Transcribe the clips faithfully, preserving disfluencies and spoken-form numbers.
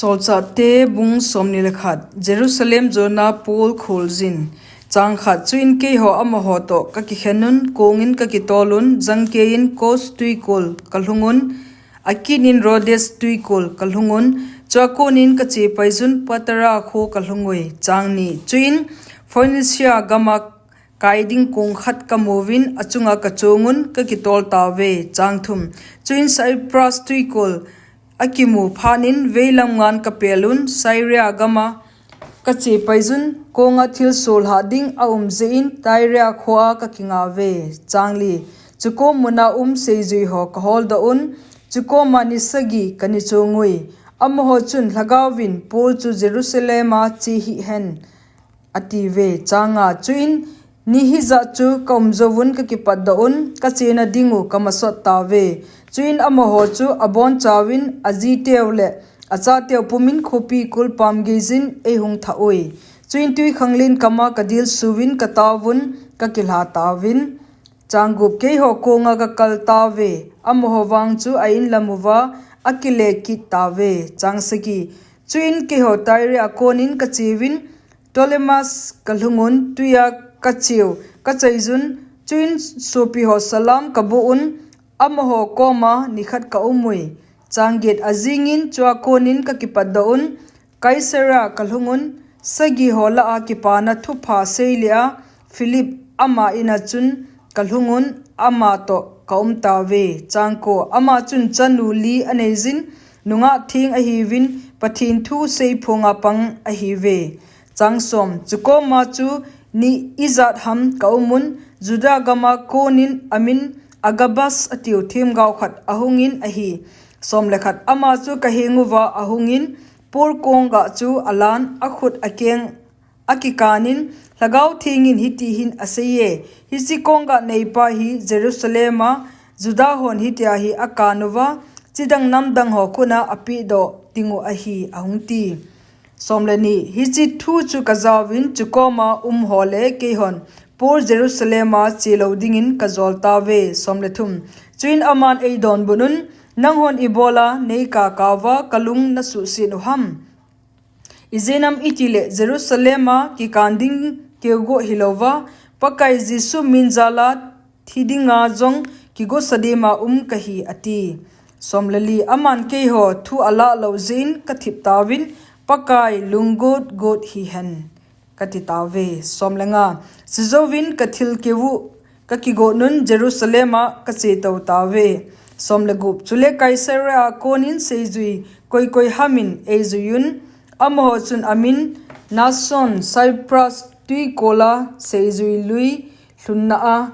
Solchahte bung somni le khat. Jerusalem jona Paul kholjin. Chang khat. Chuin keiho amaho toh kakikhenun, kongin kakitolun, jangkeiyin Kos tuikol kalhungun, akinin Rhodes tuikol kalhungun, chua konin kachepaijun Patara kho kalhungui. Chang ni. Chuin Phoenicia gama kai ding kong khat kamuvin, achunga kachongun kakitol tauve. Chang thum. Chuin Cyprus tuikol akimu phatnin veilam ngan kapelun, Syria gama kachepaijun, konga thilsoh lhah ding aum jeh in Tyre khoa kakingauve. Chang li. Chukom muna um seijuiho kaholdoh un, chukoma ni sagi kani chongui. Amaho chun, Lhagaovin Paul chu Jerusalem a che hih hen, atiuve. Chang nga. Chuin ni hijat chu kaum jouvun kakipatdoh un, kachena dingu kamasot tauve. Chuin amaho chu abonchauvin ajiteu le achateu pumin khopi kulpam geijin eihung thah ui. Chuin twikhanglen kama kadilsuhvin kataovun kakilha tauvin. Chang gup. Keiho konga kakal tauve, amaho vang chu a-in lamuva akile kit tauve. Chang sagi. Chuin keiho Tyre a konin kacheuvin, Ptolemais kalhungun, tuia kacheu kachaijun, chuin sopiho salam kaboh un, amaho koma nikhat kaumui. Chang get. Ajingin chua konin kakipatdoh un, Caesarea kalhungun, sagiho lah a kipana thupha seilea Philip ama ina chun kalhungun, amatoh kaum tauve. Chang ko. Ama chun chanu li aneijin, nungah theng ahiuvin, Pathen thu seiphonga pang ahiuve. Chang som. Chukoma chu ni ijat ham kaumun, Juda gama konin amin Agabus atiu themgao khat ahungin ahi. Som le khat. Ama chu kahenguva ahungin, Paul kongah chu alan, akhut akeng akikanin, Lhagao Thengin hitihin aseiye, hiche kongah neipa hi Jerusalem a Juda hon hitia hi akanuva, chidang namdangho khut a apehdoh dingu ahi, ahung ti. Som le ni. Hiche thu chu kajauvin, chukoma umho le keihon Paul Jerusalem a chelou dingin kajol tauve. Som le thum. Chuin aman eidonbut un, Nanghon ibola neikakauva kalung nasuhset u ham? Ijeh inem itile Jerusalem a kikan ding keu goh hilouva, Pakai Jesu min jala thi dinga jong kigosa dema um kahi, ati. Som le li. Aman keiho thu alah lou jeh in kathip tauvin, Pakai lunggot got hihen, kati tauve. Som le nga. Chujouvin kathilkeu u kakigot un Jerusalem a kachetou tauve. Som le gup. Chule Caesarea a konin seijui koi koi hamin eijuiyun, amaho chun amin Mnason, Cyprus twikola seijui lui lhunna a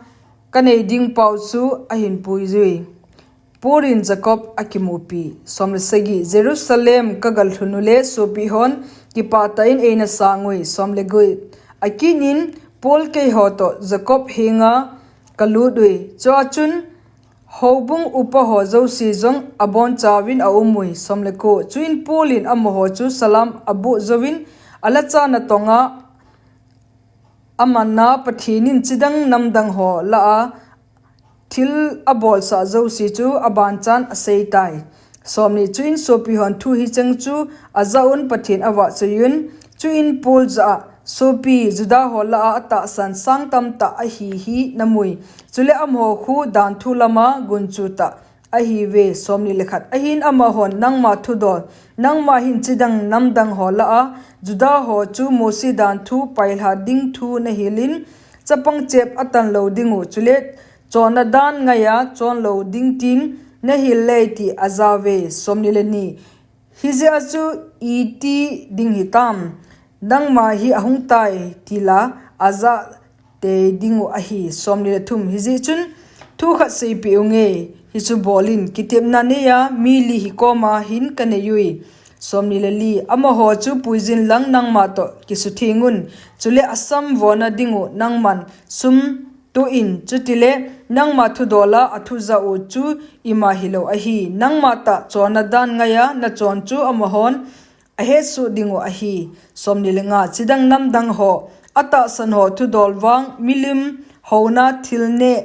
kanei ding pao chu ahin puijui. Paul in Jacob akimupi. Som le sagi. Jerusalem kagal lhun ule sopihon kipah tah in eina sangui. Som le get. Akinin Paul keiho toh Jacob henga kalut ui. Chua chun houbung upaho jouse jong abonchauvin aumui. Som le ko. Chuin Paul in amaho chu salam aboh jouvin, alacha natonga amanna Pathen in chidang namdangho lah a thil abolsah jouse chu abanchan aseitai. Som ni. Chuin sopihon thu hicheng chu ajah un Pathen avahchoiyun, chuin Paul jah a, Sopi, Judaho lah a atahsan sang tamtah ahi hi namui. Chule amaho khu danthu lama gunchu tah ahiuve. Som ni le khat. Ahin amahon nangma thudol, nangma hin chidang namdangho lah a Judaho chu Mose danthu pailha ding thu nahilin, chapang chep atan lou dingu, chule chonna dan ngaiya chon lou ding tin nahil le ti ajauve. Som ni le ni. Hijeh a chu iti ding hitam, nangma hi ahungtai tila ajah tei dingu ahi. Som ni le thum. Hijeh chun thu khat seipeh unge, hichu bolin, kitepna neiya mi li hikoma hin kaneiui. Som ni le li. Amaho chu puijin lang nangma toh kisuthengun, chule asam vona dingu nangman sum tohin, chutile nangma thudola athujah u chu ima hilou ahi. Nangma tah chonna dan ngaiya nachon chu amahon ahetsoh dingu ahi. Som ni le nga. Chidang namdangho atahsanho thudol vang, milim houna, thil neh,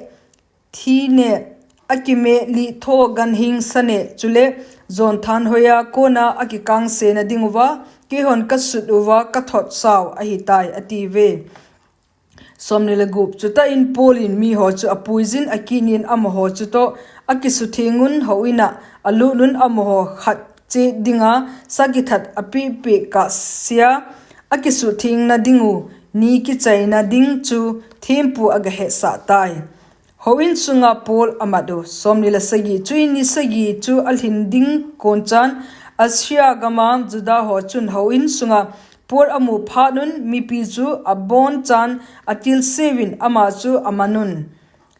thi neh, akimeh lihtho, ganhing sa neh, chule Jon thanhoiya kona akikangse nading uva, keihon kasut uva kathot sau ahitai, atiuve. Somni le gup. Chuta in Paul in miho chu apuijin akinin amaho chutoh akisuthengun houin a alutnun amaho khat cheh dinga sa kithat apehpeh kahsea akisuhtheng nading u ni kichaina ding chu thempu agahetsah tai. Houin sunga Paul amat u. Somni le sagi. Chuin ni sagi chu alhin ding konchan Asia gama Juda ho chun houin sunga Paul amu phatnun mipi chu abonchan atilseuvin ama chu amanun.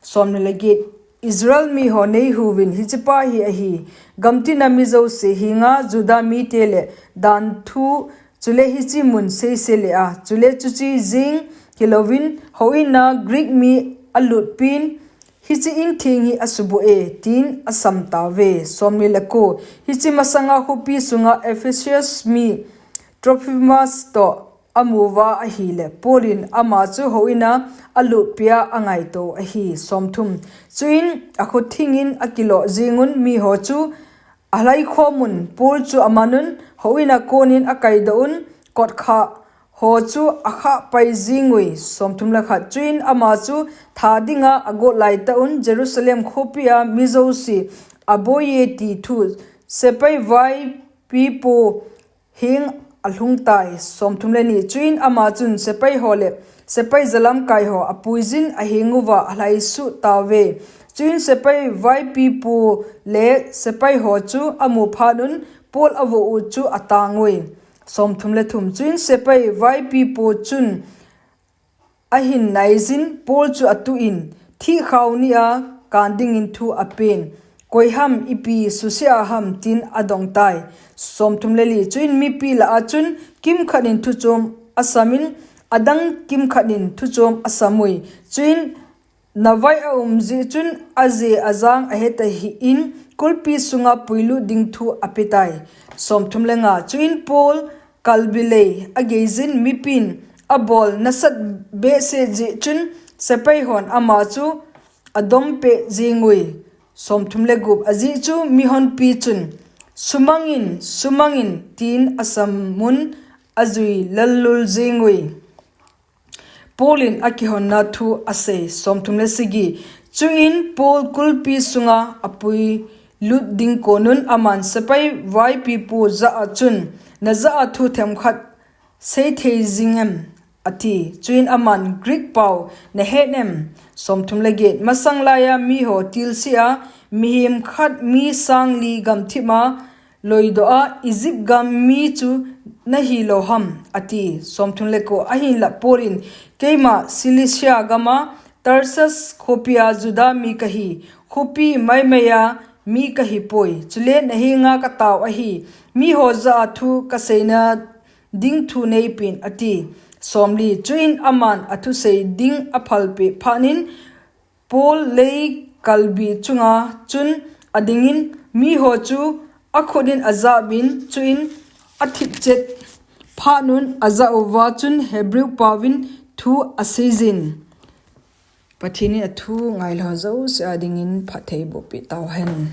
Somni le get. Israel miho neihuuvin, hichepa hi ahi, gamtina mi jouse henga Juda mite le danthu chule hiche mun seisele a, chule chuche jeng hilouvin houin a Greek mi alutpin, hiche in theng hi asuboh e, tin asam tauve. Somni le ko. Hiche masanga khopi sunga Ephesus mi Trophimus toh amuva ahile, Paul in ama chu houin a alutpia angaito ahi. Somthum. Chuin akhuthingin akilo jengun miho chu alhaikhomun, Paul chu amanun, houin a konin akaidoh un, kotkha ho chu akhahpai jengui. Somthum le khat. Chuin ama chu tha dinga agot laitah un, Jerusalem khopia mi jouse aboiye ti thu sepai vaipipu heng alhungtai. Somthum le ni. Chuin ama chun sepai ho le sepai jalamkai ho apuijin ahenguva alhaisuh tauve. Chuin sepai vaipipu le sepai ho chu amu phatnun Paul avoh u chu atangui. Somthum le thum. Chuin sepai vaipipu chun ahin naijin Paul chu atuh in, thihkhao nia kan dingin thu apen, koiham ipi suse aham, tin adongtai. Somthum le li. Chuin mipi lah a chun kimkhat in thuchom asamin, adang kimkhat in thuchom asamui. Chuin navai aum jeh chun aje ajang ahetahih in kulpi sunga puilut ding thu apetai. Somthum le nga. Chuin Paul kalbi lei ageijin mipin abol nasat behseh jeh chun sepai hon ama chu adompeh jengui. Somthum le gup. Ajeh chu mihonpi chun, sumangin, sumangin, tin asamun ajui lallul jengui. Paul in akihonna thu asei. Somthum le sagi. Chuin Paul kulpi sunga apuilut ding konun aman sepai vaipipu jah a chun, najah a thu themkhat seithei jing em, ati. Chuin aman, Greek pao nahet em? Somthum le get. Masang laiya miho tilsea mihem khat mi sang li gamthip a loidoh a Egypt gam mi chu nahilou ham, ati. Somthum le ko. Ahinlah Paul in, keima Cilicia gama Tarsus khopia Juda mi kahi, khopi maimaiya mi kahipoi, chule nahenga katao ahi, miho jah a thu kaseina ding thu neipin, ati. Somli. Chuin aman athusei ding aphalpeh phatnin Paul lei kalbi chunga chun adingin miho chu akhut in ajahbin, chuin athipchet phatnun ajah uva chun Hebrew paovin thu aseijin. Pathen in athu ngailou jouse a dingin phatthei bohpeh tauhen.